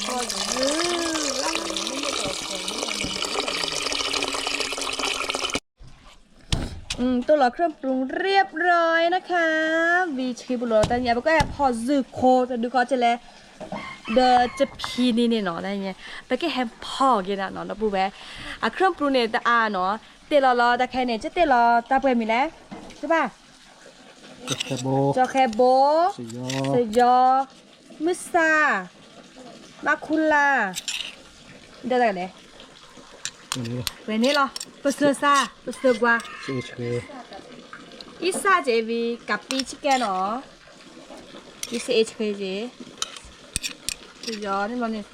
อืม ตัวหล่อเครื่องปรุงเรียบร้อยนะคะ ဝံၤဆံးပူၤလီၤ တၢ်ညါ ပကဟဲဖီၣ်စုၣ်ခိၣ် တဒုခီကလဲၣ် ဒီးကဖံးန့ၣ်န့ၣ်နီၤ တၢ်ညါ ပကဟဲဖီၣ်က့ၤဒၣ်နီၤ ဒီပုၢ်ဝဲၢ် အခรื่องปรุงန့ၣ်တအါနီၤ တ့ၢ်လီၤလီၤ တၢ်ခဲန့ၣ် ကတ့ၢ်လီၤ တၢ်ပှဲၤမံၤလဲၣ် ကဘၣ် ကီခဲဘိ ကီခဲဘိ စယီ စယီ မုၢ်ဆၣ် မၤခူလၢ် ဒီးတၢ်ကလဲၣ် ဝဲန့ၣ်လီၤ ပစၢၤစၢ် ပစၢၤကွၢ် အံၤစၢ်က့ၤဝံၤ ကးပံဆံကဲနီၤ ဝံၤစ့အ့ဆှ့က့ၤ စယီန့ၣ်ဘျီန့ၣ်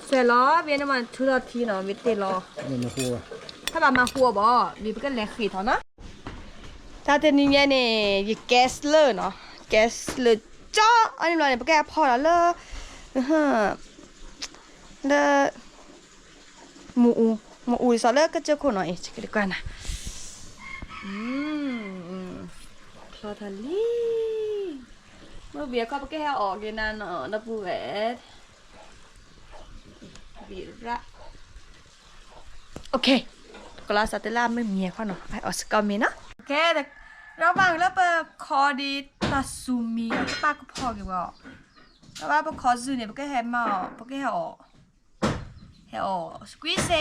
ဆွဲလီၤ ဝံၤန့ၣ်မး ထူလီၤထံနီၤ ဝံၤတ့ၢ်လီၤ တၢ်ဘၣ်မၤဟူအီၤဘၣ် ဝံၤပကလဲၤဃ့ၢ်ထီၣ်နီၤ တၢ်တနံၤညါန့ၣ် ယ gas လၢာ်နီၤ gas လၢာ်ကၠီ အန့ၣ်ဘျီန့ၣ် ပကဟဲဖီၣ်ဒီးလၢ လၢ မ့ၣ်အူ မ့ၣ်အူဒ်သိးလၢကစၢၢ်ခိၣ်နီၤအံၤ က့ၤတကွၢ်နၤ ချီထီၣ်လံ မ့ၢ်ဘံၤအခီပကဟဲအီၣ်က့ၤနၤနီၤ ဒီပုၢ်ဝဲၢ် ဘံၤရၣ် OK ကလီၤစးတလၢမ့ၢ်မံၤအခီနီၤ အီၣ်စကီမ့ၤနီၤ OK ရၢ်ဘၣ်လၢပခီဒံးတၢ်စူၤမံၤအီၤ တပၣ်ကဖီၣ်က့ၤဝဲအီၤ ရၢ်ဘၣ်ပခီစုၣ်န့ၣ် ပကဟဲမၤအီၤ ပကဟဲအီၣ် ဟဲအီၣ် squeeze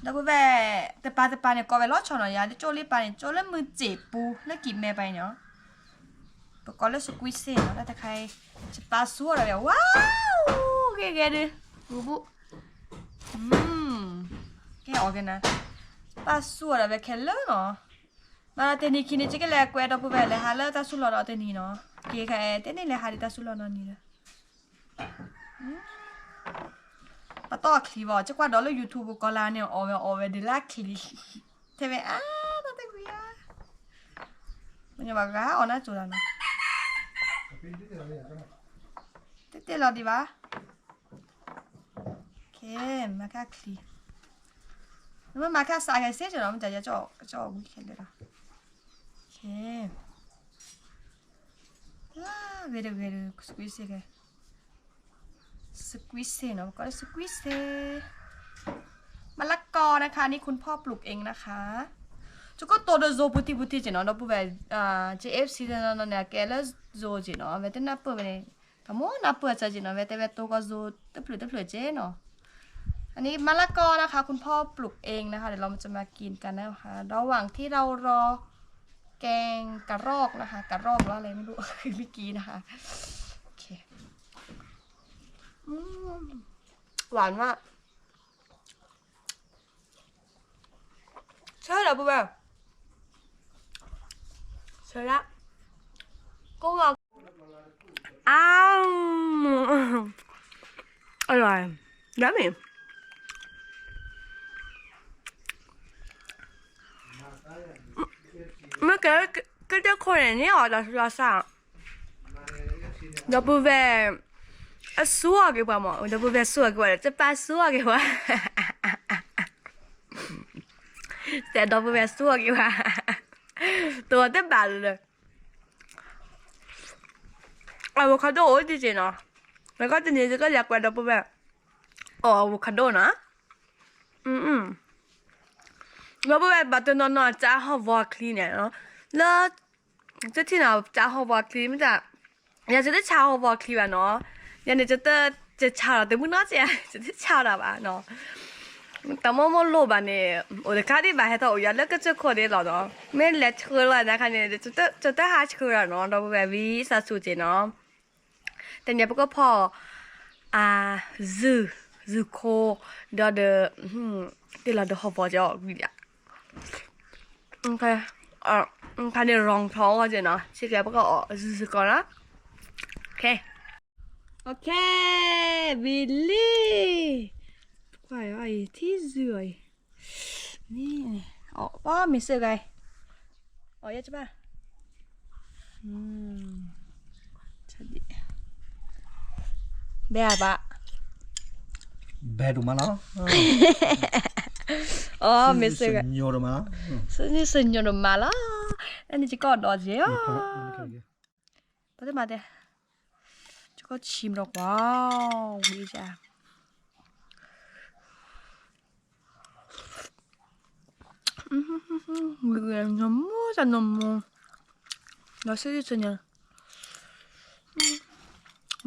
ဒီပုၢ်ဝဲၢ် တပၤတပၤန့ၣ် ကိးဝဲလီၤဆီနီၤ ယၤလၢကၠိလံပၤန့ၣ် ကၠိလၢမုၢ်စ့ၣ်ပူၤ လၢကံၣ်မဲပၤန့ၣ် ပကိးလၢ squeeze နီၤ တၢ်တခါအံၤ ယပၢ်စူၤအီၤဒီးဝဲ ဝါ ဂ့ၤဂ့ၤဒုး ဘူးဘူး ကဲအီၣ်က့ၤနၤ ပၢ်စူၤအီၤဒီးဝဲခဲလၢာ်နီၤ မၤဒီးတနံၤခံနံၤ ကကလဲၤကွဲဒီပုၢ်ဝဲၢ် လဲၤဟးလၢတၢ်စူၤလီၤဒီးတနံၤနီၤ က့ၤခါအဲၣ် တန့ၢ်လဲၤဟးဒံးတၢ်စူၤလီၤနီတနံၤဒီး ပတီၢ်ချံဘၣ် ကကွၢ်ဒီးလၢ YouTube ပူၤကီၤလါန့ၣ် အီၣ်ဝဲအီၣ်ဝဲဒ်လၢချံ ထဲဝဲအါ တၢ်တကွံဧါ မ့ၢ်ဘၣ်ဂၤအီၣ်နၢ်ကၠိတၢ်နီၤ တတဲလီၤဒံးဘၣ် ခဲ မၤခါချံ နမ့ၢ်မၤခါစးဂဲၤစ့ၢ်ကီးနီၤ မ့ၢ်တၢ်ယကၠီၣ်ဝံၤခဲလၢာ်ဒီး ခဲ ဂဲၤတဂ့ၤဒီး squeeze ခဲ squeeze နီၤ ပကိးလၢ squeeze မะละกอนะคะ นี่คุณพ่อปลูกเองนะคะ ကကတိၤဒီး โซ ပူၤထံပူၤထံက့ၤနီၤ ဒီပုၢ်ဝဲၢ် KFC န့ၣ် ကဲလၢ โซ က့ၤနီၤ ဝဲတနၢ်ပၢၢ်ဝဲန့ၣ် တမ့ၢ်နၢ်ပၢၢ်စၢ်က့ၤနီၤ ဝဲတဲဝဲတိၤကီၢ် โซ တဖျၢၣ်တဖျၢၣ်က့ၤနီၤ อันนี้มะละกอนะคะ คุณพ่อปลูกเองนะคะ เดี๋ยวเราจะมากินกันนะคะ ระหว่างที่เรารอแกงกะรอกนะคะ กะรอกหรืออะไรไม่รู้ ไม่กินนะคะ โอเค อืม หวานมาก ဆၢဒီပုၢ်ဝဲၢ် ဆၢဒၣ် ကိၣ်ဂီၤ အါ အร่อย yummy မ့ၢ်ကဲ ကတၢၢ်ခိၣ်န့ၣ် န့ၢ်အီၤဒီးလီၤစၢ် ဒီပုၢ်ဝဲၢ် အစူၢ်အီၤက့ၤပှၤမး ဒီပုၢ်ဝဲၢ်စူၢ်အီၤက့ၤပှၤဒီး တပၢ်စူၢ်အီၤက့ၤပှၤ တဲဒီပုၢ်ဝဲၢ်စူၢ်အီၤက့ၤပှၤ တဝီတဘၣ်လၢ avocado အိၣ်ဒံးက့ၤနီၤ မ့ၢ်ကီၢ်တနံၤကလဲၤကွဲဒီပုၢ်ဝဲၢ် အီၣ် avocado နီၤ ဒီပုၢ်ဝဲၢ်ဘၣ်တနီၤနီၤ ကၠါဟီၣ်ဝီချံန့ၣ် လၢ တထံၣ်နီၤ ကၠါဟီၣ်ဝီချံ မ့ၢ်တၢ် ယၤတဆါဟီၣ်ဝီချံဘၣ်နီၤ ယၤန့ၣ် တဆါဒီးတမုၢ်နီၢ်က့ တဆါဒၣ်ဘၣ်နီၤ တမိၢ်မိၢ်လိၣ်ဘၣ်န့ၣ် အိၣ်တခါဒံးဘၣ်ဟဲထီၣ်အိၣ်ယၤလၢကစၢၢ်ခိၣ်ဒ်လီၤဒီး မ့ၢ်လဲၤဆှၢလီၤနခါန့ၣ် တတဟးဆှၢလီၤနီၤ ဒီပုၢ်ဝဲၢ်ဝံသးစူၤက့ၤနီၤ တနံၤပကဖီၣ် အ စုၣ် စုၣ်ခိၣ် ဒီးဒီး တ့ၢ်လီၤဒီးဟီၣ်ဝီက့ၤအီၣ်ဝံၤဒၣ် ခါန့ၣ် ရောင်ထောင် အီၣ်က့ၤနီၤ ဆ့ကဲပကအီၣ်စုၣ်စုၣ်ကီးနီၤ OK ဝံၤလံ ကွၢ်အီၤအံၤ ထံၣ်စုၣ်အီၤအံၤ မ့ၢ် အီၣ်ပှၤမ့ၢ်စ့ၢ်ကီး အီၣ်ယဲၢ်ကဘၣ် ဘဲအဘၣ် ဘဲဒိၣ်မးလီၤ အီၣ်မ့ၢ်စ့ၢ်ကီး စညိၣ်ဒိၣ်မးလီၤ စညိၣ်ဒိၣ်မးလီၤ အန့ၣ်ကီၢ်ဒီးက့ၤအီၤ ပှၤတမၤတဲ က ကီၢ်ဆံးဒီးကွၢ်, ဝံၤယၤ, နမူတနမူ, ဒီးဆ့ဆ့ညါ,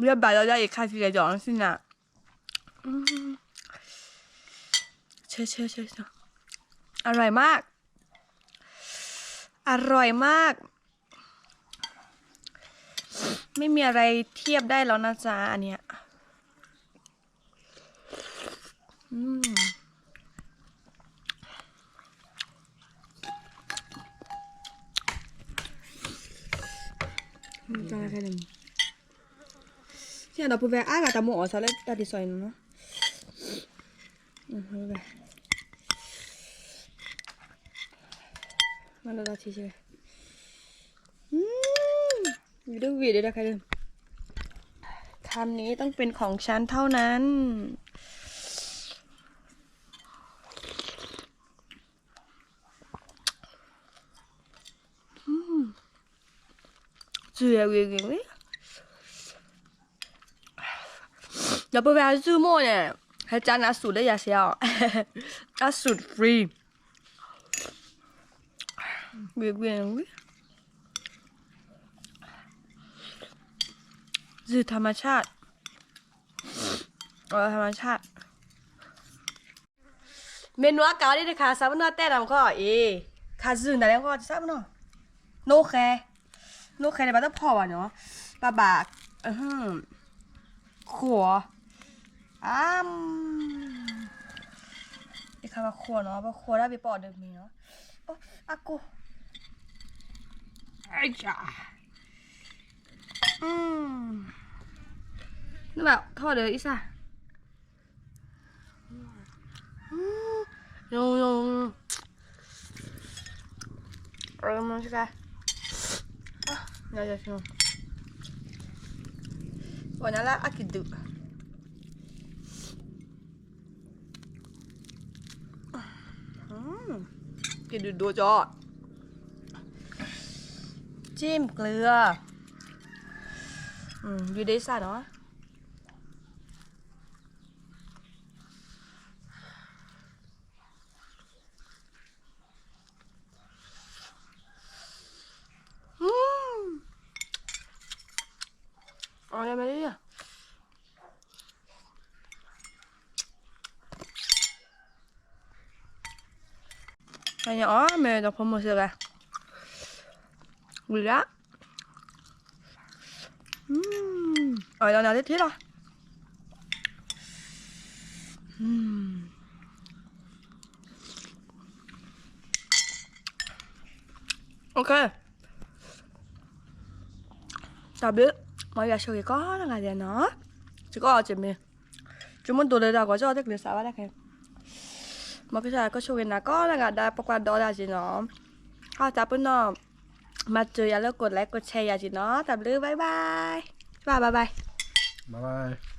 ဘၣ်လီၤဒၣ်အံၤခါဆံးလဲၤဒီးစံနၤ, ဆ့ဆ့ဆ့ဆ့, อร่อยมาก อร่อยมาก ไม่มีอะไรเทียบได้แล้วนะจ๊ะ อันเนี้ย อืม ဒီပုၢ်ဝဲၢ်အါဂၤတၢ်မိၣ်အီၣ်စးလၢတၢ်ဒ်သိးအံၤနီၤ, မၤလီၤတၢ်ထံဆဲ, ဝံၤဒိၣ်ဝံၤဒၣ်တၢ်ခဲလၢာ်, คำนี้ต้องเป็นของฉันเท่านั้น ဒီပုၢ်ဝဲၢ်အစုမိၣ်န့ၣ် ဟဲကၢနၤအစုဒ်ယၤစ့အီၤ, အစု free, ဝံၤဝံၤဝံၤ, စု ธรรมชาติ, ธรรมชาติ မ့ၢ်နွၤကၤဒ်တခါ စးပနီၣ်တဲနၤမခီအံၤ, ခါစုနၤလၢခီစးပနီၣ်, နိၣ်ဃဲ, နိၣ်ဃဲန့ၣ် ဘၣ်တဖီၣ်ဘၣ်နီၤ, ဘၣ်ဘၣ်, ဃိး, အါ, တခါဘၣ်ဃိးနီၤ, ဘၣ်ဃိးဒၣ်ဘၣ်ပီၣ်ဒီးမ့ၢ်နီၤ, အကိၢ်, နဘၣ်ထီၣ်ဒီးအံၤစၢ် ပှၤညါလၢအကံၣ်ဒုၣ်, ကံၣ်ဒုၣ်ဒိၣ်ကၠီ, จิ้มเกลือ, ယူဒိစၢ်နီၤ အီၤမ့ၢ်ဒီးဖိမုၣ်စ့ၢ်ကီး, ဝံၤလၢ, အီၤဒီးနၤတထံၣ်လီၤ, OK, တၢ်ဘျုး, မ်ယွၤဆိၣ်ဂ့ၤကိးဂၤဒဲးနီၤ, စ့ၢ်ကီးအီၤစ့ၢ်မ့ၢ်, ဆိကမိၣ်ဒိးလၢတၢ်ဂီၤကၠီၣ်တကျ့ၤစးဘၣ်တၢ်ခဲ, မ်ကစၢ်ယွၤကဆိၣ်ဂ့ၤနၤကိးဂၤဒဲး ပကွၢ်ဒီးတၢ်က့ၤနီၤ, ဟါတၢ်ပနီၣ်, မၤစၢၤယၤလၢ กดไลค์ กดแชร์ ယၤက့ၤနီၤ, တၢ်ဘျုး bye bye, bye bye, bye bye.